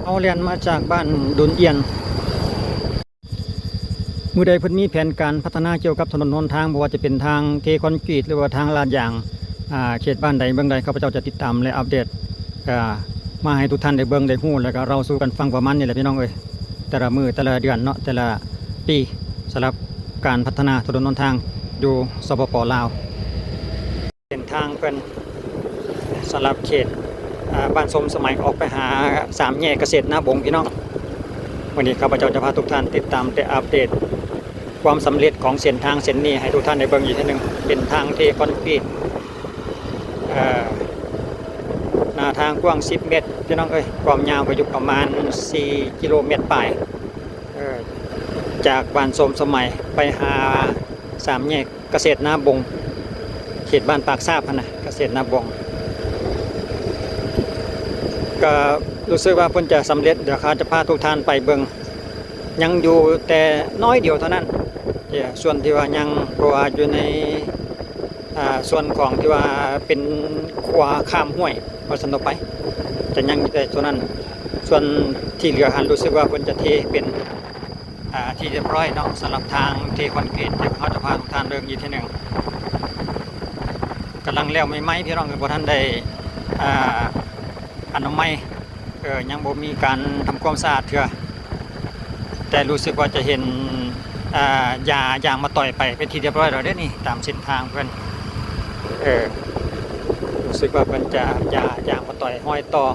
ເຮົາແລ່ນມາຈາກບ້ານດົນອຽນ. ມື້ໃດເພິ່ນມີແຜນການພັດທະນາກ່ຽວກັບຖະໜົນຫົນທາງ, ບໍ່ວ່າຈະເປັນທາງເທຄອນກຣີດ ຫຼືວ່າທາງລາດຢາງ, ອ່າ ເຂດບ້ານໃດເມືອງໃດ, ຂ້າພະເຈົ້າຈະຕິດຕາມ ແລະ ອັບເດດ ອ່າ ມາໃຫ້ທຸກທ່ານໄດ້ເບິ່ງໄດ້ຮູ້ ແລ້ວກໍເລົ່າສູ່ກັນຟັງປະມານນີ້ແຫຼະ ພີ່ນ້ອງເອີຍ. ແຕ່ລະມື້ ແຕ່ລະເດືອນເນາະ, ແຕ່ລະປີ ສຳລັບການພັດທະນາຖະໜົນຫົນທາງຢູ່ ສປປ ລາວ. ເສັ້ນທາງເພິ່ນສຳລັບເຂດ ອ່າ ບ້ານສົມສະໄໝ ອອກໄປຫາສາມແຍກກະເສດນາບົງ ພີ່ນ້ອງ. ມື້ນີ້ຂ້າພະເຈົ້າຈະພາທຸກທ່ານຕິດຕາມ ແລະ ອັບເດດຄວາມສຳເລັດຂອງເສັ້ນທາງເສັ້ນນີ້ໃຫ້ທຸກທ່ານໄດ້ເບິ່ງອີກເທື່ອໜຶ່ງ. ເປັນທາງເທຄອນກຣີດ ເອີ ໜ້າທາງກວ້າງສິບເມັດ ພີ່ນ້ອງເອີຍ, ຄວາມຍາວກໍຢູ່ປະມານສີ່ກິໂລແມັດປາຍ ເອີ ຈາກບ້ານສົມສະໄໝໄປຫາສາມແຍກ ກະເສດນາບົງ ເຂດບ້ານປາກຊາບຫັ້ນນະ, ກະເສດນາບົງ. ກໍຮູ້ສຶກວ່າເພິ່ນຈະສຳເລັດ, ດຽວຂ້າຈະພາທຸກທ່ານໄປເບິ່ງ. ຍັງຢູ່ແຕ່ນ້ອຍດຽວເທົ່ານັ້ນ, ສ່ວນທີ່ວ່າຍັງ ເພາະວ່າຢູ່ໃນ ອ່າ ສ່ວນຂອງທີ່ວ່າເປັນຂົວຂ້າມຫ້ວຍ ວ່າຊັ້ນຕໍ່ໄປ, ຈະຍັງຢູ່ແຕ່ສ່ວນນັ້ນ. ສ່ວນທີ່ເຫຼືອຫັ້ນ ຮູ້ສຶກວ່າເພິ່ນຈະເທເປັນ ອ່າ ທີ່ຮຽບຮ້ອຍເນາະ, ສຳລັບທາງເທຄອນກຣີດ ດຽວເຮົາຈະພາທຸກທ່ານເບິ່ງອີກເທື່ອໜຶ່ງ. ກຳລັງແລ້ວໃໝ່ໆ ພີ່ນ້ອງເອີຍ, ບໍ່ທັນໄດ້ ອ່າ ອະນາໄມ ເອີ ຍັງບໍ່ມີການທຳຄວາມສະອາດເທື່ອ, ແຕ່ຮູ້ສຶກວ່າຈະເຫັນ ອ່າ ຢາຢາງມາຕ່ອຍໄປເປັນທີ່ຮຽບຮ້ອຍແລ້ວເດ້ນີ້ ຕາມເສັ້ນທາງເພິ່ນ. ເອີ ຮູ້ສຶກວ່າເພິ່ນຈະຢາຢາງມາຕ່ອຍຮອຍຕໍ່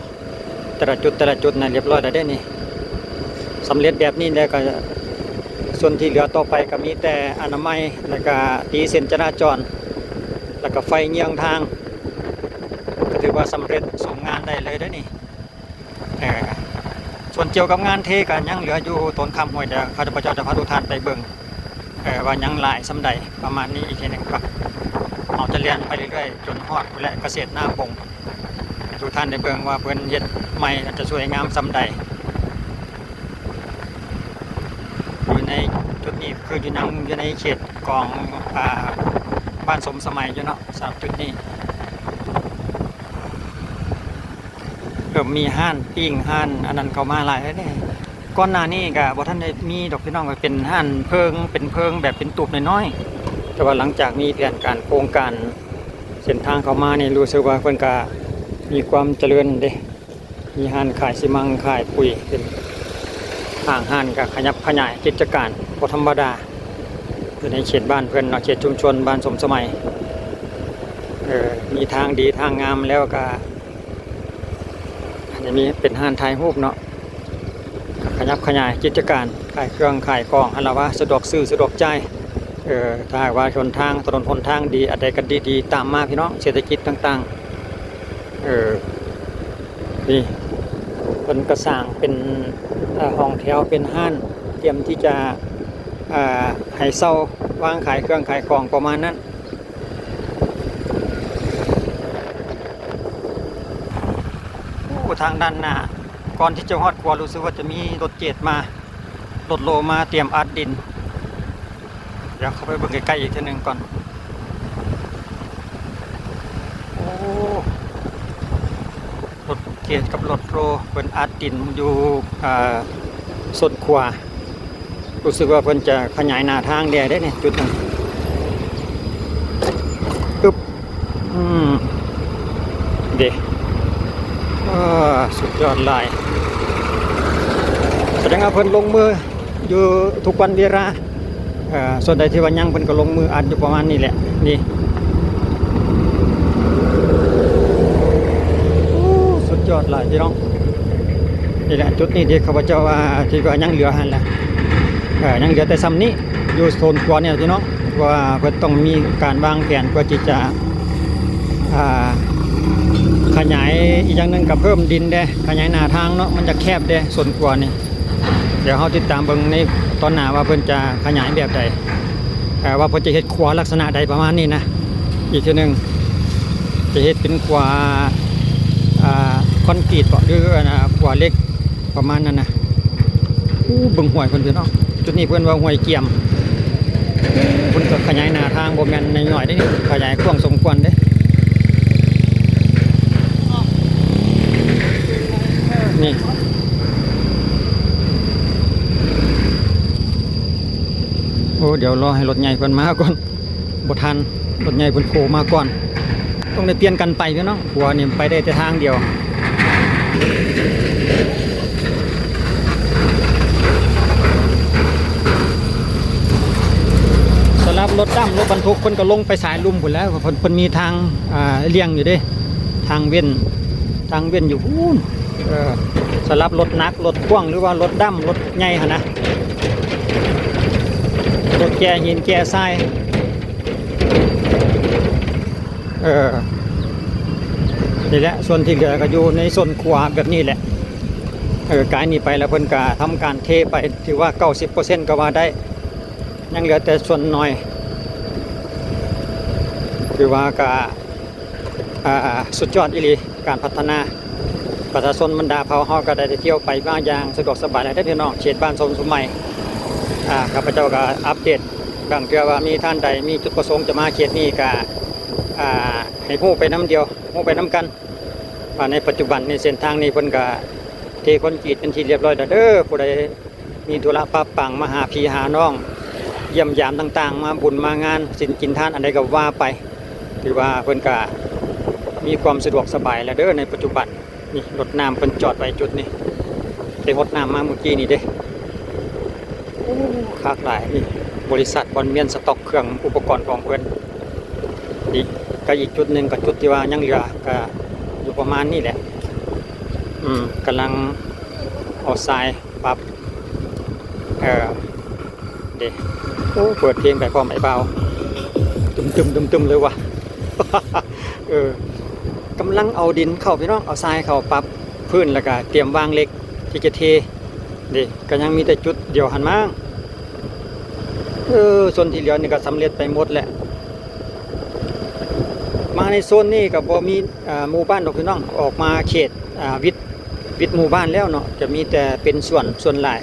ແຕ່ລະຈຸດ ແຕ່ລະຈຸດນັ້ນຮຽບຮ້ອຍແລ້ວເດ້ນີ້. ສຳເລັດແບບນີ້ແລ້ວກໍ ສ່ວນທີ່ເຫຼືອຕໍ່ໄປກໍມີແຕ່ອະນາໄມ ແລ້ວກໍຕີເສັ້ນຈະລາຈອນ ແລ້ວກໍໄຟເຍືອງທາງ ກໍຖືວ່າສຳເລັດສົມງານໄດ້ເລີຍເດ້ນີ້. ເອີ ສ່ວນກ່ຽວກັບງານເທກໍຍັງເຫຼືອຢູ່ໂຕນຂ້າມຫ້ວຍ, ດຽວຂ້າພະເຈົ້າຈະພາທຸກທ່ານໄປເບິ່ງ ເອີ ວ່າຍັງຫຼາຍສ່ຳໃດ ປະມານນີ້. ອີກເທື່ອໜຶ່ງກໍ ເຮົາຈະແລ່ນໄປເລື້ອຍໆ ຈົນຮອດພຸ້ນແຫຼະ ກະເສດນາບົງ, ໃຫ້ທຸກທ່ານໄດ້ເບິ່ງວ່າເພິ່ນເຮັດໃໝ່ແລ້ວຈະສວຍງາມສ່ຳໃດ. ຢູ່ໃນຈຸດນີ້ຄືຢູ່ນຳ ຢູ່ໃນເຂດຂອງ ອ່າ ບ້ານສົມສະໄໝຢູ່ເນາະ ສຳລັບຈຸດນີ້. ເລີ່ມມີຮ້ານປີ້ງ ຮ້ານອັນນັ້ນເຂົ້າມາຫຼາຍແລ້ວເດ້. ກ່ອນໜ້ານີ້ກໍບໍ່ທັນໄດ້ມີດອກ ພີ່ນ້ອງ, ເປັນຮ້ານເພິ່ງ ເປັນເພິ່ງແບບເປັນຕູບນ້ອຍໆ, ແຕ່ວ່າຫຼັງຈາກມີແຜນການໂຄງການເສັ້ນທາງເຂົ້າມານີ້ ຮູ້ສຶກວ່າເພິ່ນກໍມີຄວາມຈະເລີນເດ້, ມີຮ້ານຂາຍຊີມັງ ຂາຍປຸຍ ເປັນຫ້າງຮ້ານກໍຂະຫຍັບຂະຫຍາຍກິດຈະການບໍ່ທຳມະດາ ຢູ່ໃນເຂດບ້ານເພິ່ນເນາະ, ເຂດຊຸມຊົນບ້ານສົມສະໄໝ. ເອີ ມີທາງດີທາງງາມແລ້ວກໍ ອັນນີ້ມີເປັນຮ້ານຖ່າຍຮູບເນາະ, ຂະຫຍັບຂະຫຍາຍກິດຈະການ ຂາຍເຄື່ອງຂາຍຂອງຫັ້ນລະວ່າ ສະດວກຊື້ສະດວກຈ່າຍ. ເອີ ຖ້າຫາກວ່າຫົນທາງ ຖະໜົນຫົນທາງດີ ອັນໃດກໍດີໆຕາມມາ ພີ່ນ້ອງ, ເສດຖະກິດຕ່າງໆ. ເອີ ນີ້ເພິ່ນກໍສ້າງເປັນ ເອີ ຫ້ອງແຖວ ເປັນຮ້ານ ຕຽມທີ່ຈະ ເອີ ໃຫ້ເຊົ່າວາງຂາຍເຄື່ອງຂາຍຂອງປະມານນັ້ນ. ໂອ້ ທາງດ້ານໜ້າ ກ່ອນທີ່ຈະຮອດຂົວ ຮູ້ສຶກວ່າຈະມີລົດເຈດມາ ລົດໂລມາຕຽມອັດດິນ. ດຽວເຂົ້າໄປເບິ່ງໃກ້ໆອີກເທື່ອໜຶ່ງກ່ອນ. ໂອ້ ລົດເຈດກັບລົດໂລເພິ່ນອັດດິນຢູ່ ເອີ ສົ້ນຂົວ. ຮູ້ສຶກວ່າເພິ່ນຈະຂະຫຍາຍໜ້າທາງແດ່ເດ້ນີ້ ຈຸດນັ້ນ. ອຶບ ອືມ ເດ້ ເອີ ສຸດຍອດຫຼາຍ. ສະແດງວ່າເພິ່ນລົງມືຢູ່ທຸກວັນເວລາ. ເອີ ສ່ວນໃດທີ່ວ່າຍັງ ເພິ່ນກໍລົງມືອັດຢູ່ປະມານນີ້ແຫຼະ ນີ້. ໂອ້ ສຸດຍອດຫຼາຍພີ່ນ້ອງ. ນີ້ແຫຼະ ຈຸດນີ້ທີ່ຂ້າພະເຈົ້າວ່າ ທີ່ວ່າຍັງເຫຼືອຫັ້ນແຫຼະ. ເອີ ຍັງເຫຼືອແຕ່ຊ່ຳນີ້ ຢູ່ໂຊນຂວານີ້ພີ່ນ້ອງ, ເພາະວ່າເພິ່ນຕ້ອງມີການວາງແຜນເພື່ອທີ່ຈະ ອ່າ ຂະຫຍາຍ. ອີກຢ່າງໜຶ່ງກໍເພີ່ມດິນແດ່ ຂະຫຍາຍໜ້າທາງເນາະ, ມັນຈະແຄບແດ່ໂຊນຂວານີ້. ດຽວເຮົາຕິດຕາມເບິ່ງໃນຕອນໜ້າວ່າເພິ່ນຈະຂະຫຍາຍແບບໃດ ເອີ ວ່າເພິ່ນຈະເຮັດຂົວລັກສະນະໃດປະມານນີ້ນະ. ອີກເທື່ອໜຶ່ງ ຈະເຮັດເປັນຂົວ ອ່າ ຄອນກຣີດເບາະ ຫຼື ອັນນ່າ ຂົວເຫຼັກປະມານນັ້ນນະ. ໂອ້ ເບິ່ງຫ້ວຍເພິ່ນພີ່ນ້ອງ, ຈຸດນີ້ເພິ່ນວ່າຫ້ວຍກຽມ. ເພິ່ນກໍຂະຫຍາຍໜ້າທາງບໍ່ແມ່ນໜ້ອຍໆເດ້ນີ້, ຂະຫຍາຍກວ້າງສົມຄວນເດ້. ນີ້ ດຽວລໍໃຫ້ລົດໃຫຍ່ເພິ່ນມາກ່ອນ ບໍ່ທັນ ລົດໃຫຍ່ເພິ່ນໂຜມາກ່ອນ ຕ້ອງໄດ້ປ່ຽນກັນໄປພີ່ນ້ອງ ເພາະວ່ານີ້ໄປໄດ້ແຕ່ທາງດຽວ. ສຳລັບລົດດຳ ລົດບັນທຸກ ເພິ່ນກໍລົງໄປສາຍລຸ່ມພຸ້ນແຫຼະ ເພິ່ນ ເພິ່ນມີທາງ ອ່າ ລ່ຽງຢູ່ເດ້ ທາງເວັ້ນ ທາງເວັ້ນຢູ່ພຸ້ນ. ເອີ ສຳລັບລົດໜັກ ລົດກວ້າງ ຫຼືວ່າລົດດຳ ລົດໃຫຍ່ຫັ້ນນະ ລົດແກ່ຫີນແກ່ຊາຍ ເອີ ນີ້ແຫຼະ ສ່ວນທີ່ເຫຼືອກໍຢູ່ໃນໂຊນຂົວແບບນີ້ແຫຼະ. ເອີ ກາຍນີ້ໄປແລ້ວເພິ່ນກໍທຳການເທໄປ ຖືວ່າເກົ້າສິບເປີເຊັນກໍວ່າໄດ້ ຍັງເຫຼືອແຕ່ສ່ວນໜ້ອຍ ຖືວ່າກໍ ອ່າ ສຸດຍອດອີ່ຫຼີ ການພັດທະນາ ປະຊາຊົນບັນດາເຜົ່າເຮົາກໍໄດ້ໄປທ່ຽວໄປມາຢ່າງສະດວກສະບາຍແລ້ວເດ້ພີ່ນ້ອງ ເຂດບ້ານຊົມສະໄໝ. ອ່າ ຂ້າພະເຈົ້າກໍອັບເດດ ບາງເທື່ອວ່າມີທ່ານໃດມີຈຸດປະສົງຈະມາເຂດນີ້ກໍ ອ່າ ໃຫ້ຮູ້ໄປນຳດຽວ ຮູ້ໄປນຳກັນ ວ່າໃນປັດຈຸບັນນີ້ເສັ້ນທາງນີ້ເພິ່ນກໍເທຄອນກຣີດເປັນທີ່ລຽບຮ້ອຍແລ້ວເດີ ຜູ້ໃດ ມີທຸລະປະປັງ ມາຫາພີ່ຫານ້ອງ ຢ້ຽມຢາມຕ່າງໆ ມາບຸນມາງານ ສິນກິນທານ ອັນໃດກໍວ່າໄປ ຖືວ່າເພິ່ນກະມີຄວາມສະດວກສະບາຍແລ້ວເດີໃນປັດຈຸບັນ. ນີ້ລົດນ້ຳເພິ່ນຈອດໄວ້ຈຸດນີ້ ໄປຫົດນ້ຳມາມື້ກີ້ນີ້ເດ້. ໂອ້ ຄັກຫຼາຍ. ນີ້ບໍລິສັດບ່ອນມ້ຽນສະຕັອກເຄື່ອງອຸປະກອນຂອງເພິ່ນ. ນີ້ກະອີກຈຸດໜຶ່ງ ກະຈຸດທີ່ວ່າຍັງເຫຼືອ ກະຢູ່ປະມານນີ້ແຫຼະ. ອືມ ກຳລັງເອົາຊາຍປັບ ເອີ ເດ້. ໂອ້ ເປີດເພງໄປພ້ອມໄອ້ບ່າວ ຕຶມໆໆໆ ເລີຍວ່າ. ເອີ ກຳລັງເອົາດິນເຂົ້າ ພີ່ນ້ອງ ເອົາຊາຍເຂົ້າປັບພື້ນ ແລ້ວກະຕຽມວາງເຫຼັກທີ່ຈະເທເດ້. ກະຍັງມີແຕ່ຈຸດດຽວຫັ້ນມັ້ງ. ເອີ ສ່ວນທີ່ເຫຼືອນີ້ກະສຳເລັດໄປໝົດແລ້ວ. ມາໃນໂຊນນີ້ກໍບໍ່ມີ ເອີ ໝູ່ບ້ານດອກພີ່ນ້ອງ ອອກມາເຂດ ອ່າ ວິດ ວິດໝູ່ບ້ານແລ້ວເນາະ ຈະມີແຕ່ເປັນສວນສ່ວນຫຼາຍ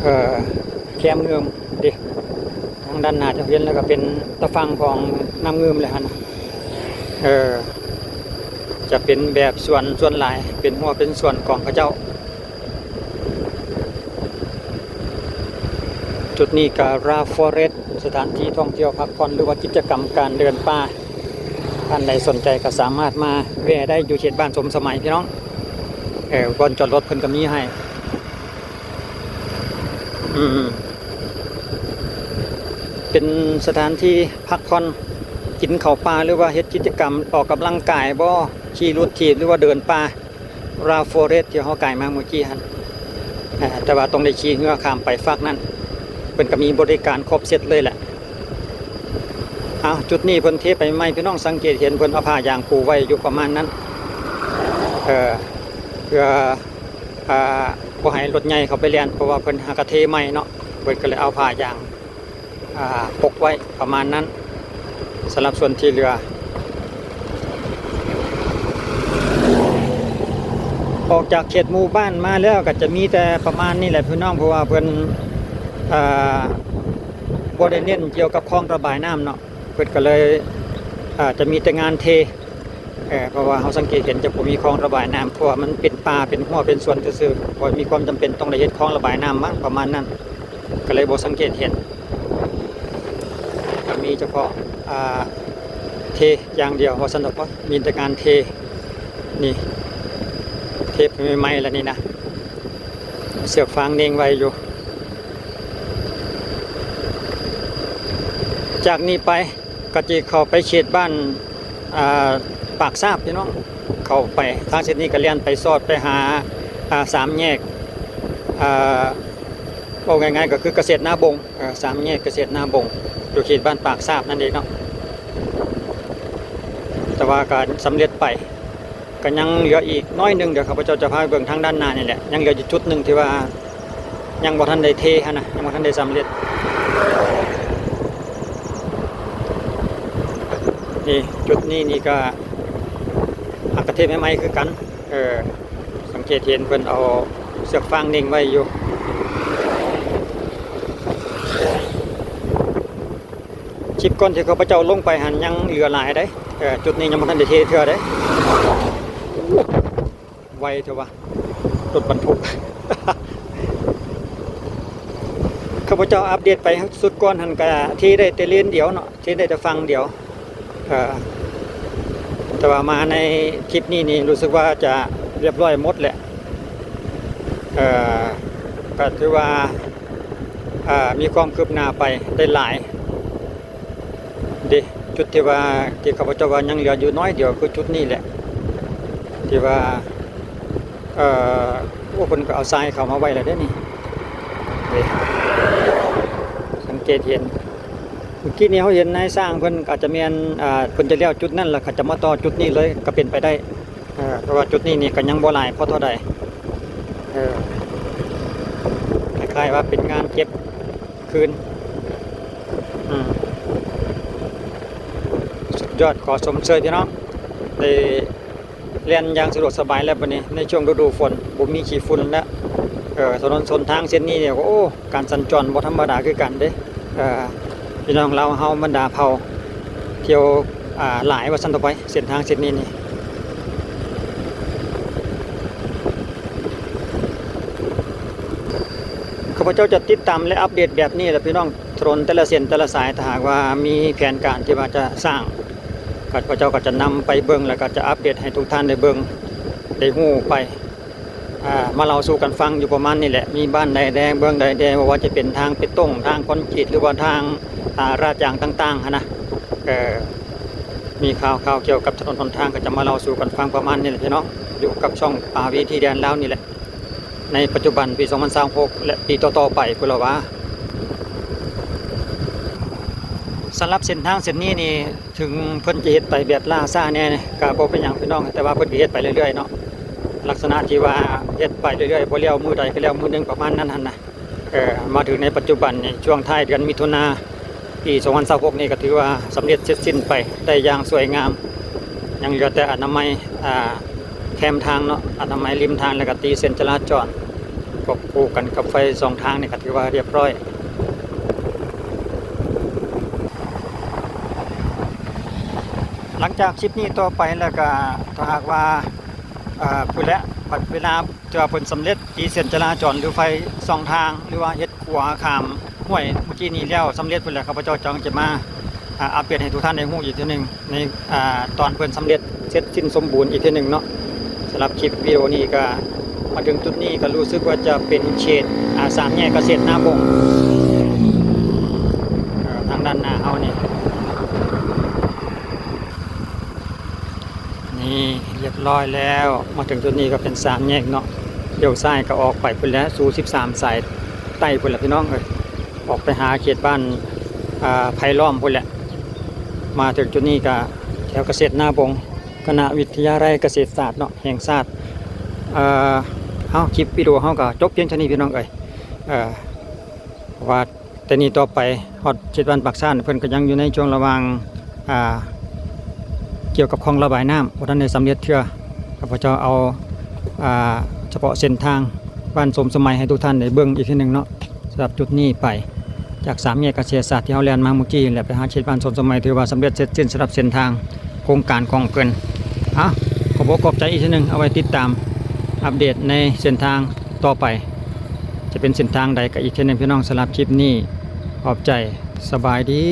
ເອີ ແຄມງື່ມເດ້. ທາງດ້ານໜ້າຈະເຫັນແລ້ວກໍເປັນຕາຝັ່ງຂອງນ້ຳງື່ມແລ້ວຫັ້ນນະ. ເອີ ຈະເປັນແບບສວນສ່ວນຫຼາຍ ເປັນຮົ້ວເປັນສວນຂອງເຂົາເຈົ້າ. ຈຸດນີ້ກໍ Raw Forest ສະຖານທີ່ທ່ອງທ່ຽວພັກຜ່ອນ ຫຼືວ່າກິດຈະກຳການເດີນປ່າ. ທ່ານໃດສົນໃຈກໍສາມາດມາແວ່ໄດ້ຢູ່ເຂດບ້ານຊົມສະໄໝ ພີ່ນ້ອງ. ເອີ ບ່ອນຈອດລົດເພິ່ນກໍມີໃຫ້. ອືມ ເປັນສະຖານທີ່ພັກຜ່ອນ ກິນເຂົ້າປ່າ ຫຼືວ່າເຮັດກິດຈະກຳອອກກຳລັງກາຍບໍ ຂີ່ລົດຖີບ ຫຼືວ່າເດີນປ່າ. Raw Forest ທີ່ເຮົາກາຍມາມື້ກີ້ຫັ້ນ ເອີ ແຕ່ວ່າຕ້ອງໄດ້ຂີ່ເຮືອຂ້າມໄປຟາກນັ້ນ. ເພິ່ນກໍມີບໍລິການຄົບເຊັດເລີຍແຫຼະ. ເອົາ ຈຸດນີ້ເພິ່ນເທໄປໃໝ່ ພີ່ນ້ອງສັງເກດເຫັນເພິ່ນເອົາຜ້າຢາງປູໄວ້ຢູ່ປະມານນັ້ນ ເອີ ເພື່ອ ອ່າ ບໍ່ໃຫ້ລົດໃຫຍ່ເຂົ້າໄປແລ່ນ ເພາະວ່າເພິ່ນຫາກະເທໃໝ່ເນາະ ເພິ່ນກໍເລີຍເອົາຜ້າຢາງ ອ່າ ປົກໄວ້ປະມານນັ້ນ. ສຳລັບສ່ວນທີ່ເຫຼືອ ອອກຈາກເຂດໝູ່ບ້ານມາແລ້ວ ກໍຈະມີແຕ່ປະມານນີ້ແຫຼະພີ່ນ້ອງ ເພາະວ່າເພິ່ນ ເອີ ບໍ່ໄດ້ເນັ້ນກ່ຽວກັບຄອງລະບາຍນ້ຳເນາະ ເພິ່ນກໍເລີຍ ເອີ ຈະມີແຕ່ງານເທ ເອີ ເພາະວ່າເຮົາສັງເກດເຫັນຈະບໍ່ມີຄອງລະບາຍນ້ຳ ເພາະວ່າມັນເປັນປ່າ ເປັນຮົ້ວ ເປັນສວນຊື່ໆ ບໍ່ມີຄວາມຈຳເປັນຕ້ອງໄດ້ເຮັດຄອງລະບາຍນ້ຳມັ້ງ ປະມານນັ້ນ ກໍເລີຍບໍ່ສັງເກດເຫັນ. ກໍມີສະເພາະ ອ່າ ເທຢ່າງດຽວວ່າຊັ້ນເຖາະ ມີແຕ່ການເທ. ນີ້ ເທໃໝ່ໆ ແລ້ວນີ້ນະ ເຊືອກຟາງເນັ່ງໄວ້ຢູ່. ຈາກນີ້ໄປ ກໍຈະເຂົ້າໄປເຂດບ້ານ ອ່າ ປາກຊາບ ພີ່ນ້ອງ ເຂົ້າໄປທາງເສັ້ນນີ້ກໍແລ່ນໄປສອດໄປຫາ ອ່າ ສາມແຍກ ອ່າ ເວົ້າງ່າຍໆກໍຄືກະເສດນາບົງ ເອີ ສາມແຍກກະເສດນາບົງ ຢູ່ເຂດບ້ານປາກຊາບນັ້ນເອງເນາະ. ແຕ່ວ່າກໍສຳເລັດໄປ ກໍຍັງເຫຼືອອີກໜ້ອຍໜຶ່ງ ດຽວຂ້າພະເຈົ້າຈະພາໄປເບິ່ງທາງດ້ານໜ້ານີ້ແຫຼະ ຍັງເຫຼືອຢູ່ຈຸດໜຶ່ງທີ່ວ່າຍັງບໍ່ທັນໄດ້ເທຫັ້ນນະ ຍັງບໍ່ທັນໄດ້ສຳເລັດ. ນີ້ ຈຸດນີ້ນີ້ກໍຫາກະເທໃໝ່ໆຄືກັນ ເອີ ສັງເກດເຫັນເພິ່ນເອົາເຊືອກຟາງເນັ່ງໄວ້ຢູ່. ຄລິບກ່ອນທີ່ຂ້າພະເຈົ້າລົງໄປຫັ້ນຍັງເຫຼືອຫຼາຍເດ້ ເອີ ຈຸດນີ້ຍັງບໍ່ທັນໄດ້ເທເທື່ອເດ້. ໄວແທ້ວະ ລົດບັນທຸກ. ຂ້າ ພວກເຈົ້າອັບເດດໄປຊຸດກ່ອນຫັ້ນກະເທໄດ້ແຕ່ເລນດຽວເນາະ ເທໄດ້ແຕ່ຝັ່ງດຽວ ເອີ ແຕ່ວ່າມາໃນຄລິບນີ້ນີ້ ຮູ້ສຶກວ່າຈະລຽບຮ້ອຍໝົດແຫຼະ ເອີ ກະຖືວ່າ ເອີ ມີຄວາມຄືບໜ້າໄປໄດ້ຫຼາຍເດ້. ຈຸດທີ່ວ່າ ທີ່ຂ້າພະເຈົ້າວ່າຍັງເຫຼືອຢູ່ໜ້ອຍດຽວ ຄືຈຸດນີ້ແຫຼະ ທີ່ວ່າ ເອີ ໂອ້ ເພິ່ນກໍເອົາຊາຍເຂົ້າມາໄວ້ແລ້ວເດ້ນີ້ ເດ້ ສັງເກດເຫັນ ເມື່ອກີ້ນີ້ເຮົາເຫັນນາຍຊ່າງເພິ່ນ ອາດຈະແມ່ນ ອ່າ ເພິ່ນຈະແລ້ວຈຸດນັ້ນ ແລ້ວເຂົາຈະມາຕໍ່ຈຸດນີ້ເລີຍກໍເປັນໄປໄດ້ ເອີ ເພາະວ່າຈຸດນີ້ນີ້ກໍຍັງບໍ່ຫຼາຍພໍເທົ່າໃດ ເອີ ຄ້າຍໆວ່າເປັນງານເກັບຄືນ ອືມ ສຸດຍອດ ຂໍຊົມເຊີຍພີ່ນ້ອງ ໄດ້ ແລ່ນຢ່າງສະດວກສະບາຍແລ້ວບັດນີ້ ໃນຊ່ວງລະດູຝົນ ບໍ່ມີຂີ້ຝຸ່ນແລ້ວ ເອີ ຖະໜົນຫົນທາງເສັ້ນນີ້ນີ້ ໂອ້ ການສັນຈອນບໍ່ທຳມະດາຄືກັນເດ້ ເອີ ພີ່ນ້ອງລາວເຮົາບັນດາເຜົ່າ ທ່ຽວ ອ່າ ຫຼາຍວ່າຊັ້ນເຖາະໄປ ເສັ້ນທາງເສັ້ນນີ້ນີ້ ຂ້າພະເຈົ້າຈະຕິດຕາມ ແລະ ອັບເດດແບບນີ້ແຫຼະພີ່ນ້ອງ ຖະໜົນແຕ່ລະເສັ້ນແຕ່ລະສາຍ ຖ້າຫາກວ່າມີແຜນການທີ່ວ່າຈະສ້າງ ຂ້າພະເຈົ້າກໍຈະນຳໄປເບິ່ງ ແລ້ວກໍຈະອັບເດດໃຫ້ທຸກທ່ານໄດ້ເບິ່ງໄດ້ຮູ້ໄປ ອ່າ ມາເລົ່າສູ່ກັນຟັງຢູ່ປະມານນີ້ແຫຼະ ມີບ້ານໃດແດ່ ເມືອງໃດແດ່ ບໍ່ວ່າຈະເປັນທາງເປຕົງ ທາງຄອນກຣີດ ຫຼືວ່າທາງ ອ່າ ລາດຢາງຕ່າງໆຫັ້ນນະ ເອີ ມີຂ່າວ ຂ່າວກ່ຽວກັບຖະໜົນຫົນທາງ ກໍຈະມາເລົ່າສູ່ກັນຟັງປະມານນີ້ແຫຼະພີ່ນ້ອງ ຢູ່ກັບຊ່ອງປາວິຖີແດນລາວນີ້ແຫຼະ ໃນປັດຈຸບັນປີສອງພັນຊາວຫົກ ແລະ ປີຕໍ່ໆໄປພຸ້ນລະວ່າ. ສຳລັບເສັ້ນທາງເສັ້ນນີ້ນີ້ ເຖິງເພິ່ນຈະເຮັດໄປແບບລ້າຊ້າແດ່ກໍບໍ່ເປັນຫຍັງພີ່ນ້ອງ ແຕ່ວ່າເພິ່ນກໍເຮັດໄປເລື້ອຍໆເນາະ ລັກສະນະທີ່ວ່າເຮັດໄປເລື້ອຍໆ ບໍ່ແລ້ວມື້ໃດກໍແລ້ວມື້ໜຶ່ງ ປະມານນັ້ນຫັ້ນນະ ເອີ ມາເຖິງໃນປັດຈຸບັນນີ້ ຊ່ວງທ້າຍເດືອນມິຖຸນາ ປີສອງພັນຊາວຫົກນີ້ ກໍຖືວ່າສຳເລັດເສັດສິ້ນໄປໄດ້ຢ່າງສວຍງາມ ຍັງເຫຼືອແຕ່ອະນາໄມ ອ່າ ແຄມທາງເນາະ ອະນາໄມລິມທາງ ແລ້ວກໍຕີເສັ້ນຈະລາຈອນ ຄວບຄູ່ກັນກັບໄຟສອງທາງນີ້ ກໍຖືວ່າຮຽບຮ້ອຍ. ຫຼັງຈາກຄລິບນີ້ຕໍ່ໄປແລ້ວກໍ ຖ້າຫາກວ່າ ເອີ ພຸ້ນແຫຼະ ບັດເວລາທີ່ວ່າເພິ່ນສຳເລັດຕີເສັ້ນຈະລາຈອນ ຫຼື ໄຟສອງທາງ ຫຼືວ່າເຮັດຂົວຂ້າມຫ້ວຍເມື່ອກີ້ນີ້ແລ້ວສຳເລັດພຸ້ນແຫຼະ ຂ້າພະເຈົ້າຈັ່ງຈະມາ ອ່າ ອັບເດດໃຫ້ທຸກທ່ານໄດ້ຮູ້ອີກເທື່ອໜຶ່ງ ໃນ ອ່າ ຕອນເພິ່ນສຳເລັດເສັດສິ້ນສົມບູນອີກເທື່ອໜຶ່ງເນາະ. ສຳລັບຄລິບວິດີໂອນີ້ກໍມາເຖິງຈຸດນີ້ ກໍຮູ້ສຶກວ່າຈະເປັນເຂດ ອ່າ ສາມແຍກກະເສດນາບົງ ເອີ ທາງດ້ານໜ້າເຮົານີ້ ນີ້ ຮຽບຮ້ອຍແລ້ວ ມາເຖິງຈຸດນີ້ກໍເປັນສາມແຍກເນາະ ລ້ຽວຊ້າຍກໍອອກໄປພຸ້ນແຫຼະ ສູ່ສິບສາມສາຍໃຕ້ພຸ້ນແຫຼະພີ່ນ້ອງເອີຍ ອອກໄປຫາເຂດບ້ານ ອ່າ ໄຜ່ລ້ອມພຸ້ນແຫຼະ. ມາເຖິງຈຸດນີ້ກໍແຖວກະເສດນາບົງ ຄະນະວິທະຍາໄລກະເສດສາດເນາະ ແຫ່ງຊາດ ເອີ ເຮົາ ຄລິບວິດີໂອເຮົາກໍຈົບພຽງເທົ່ານີ້ພີ່ນ້ອງເອີຍ ເອີ ເພາະວ່າ ແຕ່ນີ້ຕໍ່ໄປຮອດເຂດບ້ານປາກຊານ ເພິ່ນກໍຍັງຢູ່ໃນຊ່ວງລະຫວ່າງ ອ່າ ກ່ຽວກັບຄອງລະບາຍນ້ຳ ບໍ່ທັນໄດ້ສຳເລັດເທື່ອ. ຂ້າພະເຈົ້າເອົາ ອ່າ ສະເພາະເສັ້ນທາງບ້ານສົມສະໄໝໃຫ້ທຸກທ່ານໄດ້ເບິ່ງອີກເທື່ອໜຶ່ງເນາະ. ສຳລັບຈຸດນີ້ໄປຈາກສາມແຍກກະເສດສາດທີ່ເຮົາແລ່ນມາເມື່ອກີ້ ແລະ ໄປຫາເຂດບ້ານສົມສະໄໝ ຖືວ່າສຳເລັດເສັດສິ້ນສຳລັບເສັ້ນທາງໂຄງການຂອງເພິ່ນ. ເອົາ ຂໍບອກຂອບໃຈອີກເທື່ອໜຶ່ງ ເອົາໄວ້ຕິດຕາມອັບເດດໃນເສັ້ນທາງຕໍ່ໄປ ຈະເປັນເສັ້ນທາງໃດກໍອີກເທື່ອໜຶ່ງ ພີ່ນ້ອງ. ສຳລັບຄລິບນີ້ ຂອບໃຈ ສະບາຍດີ.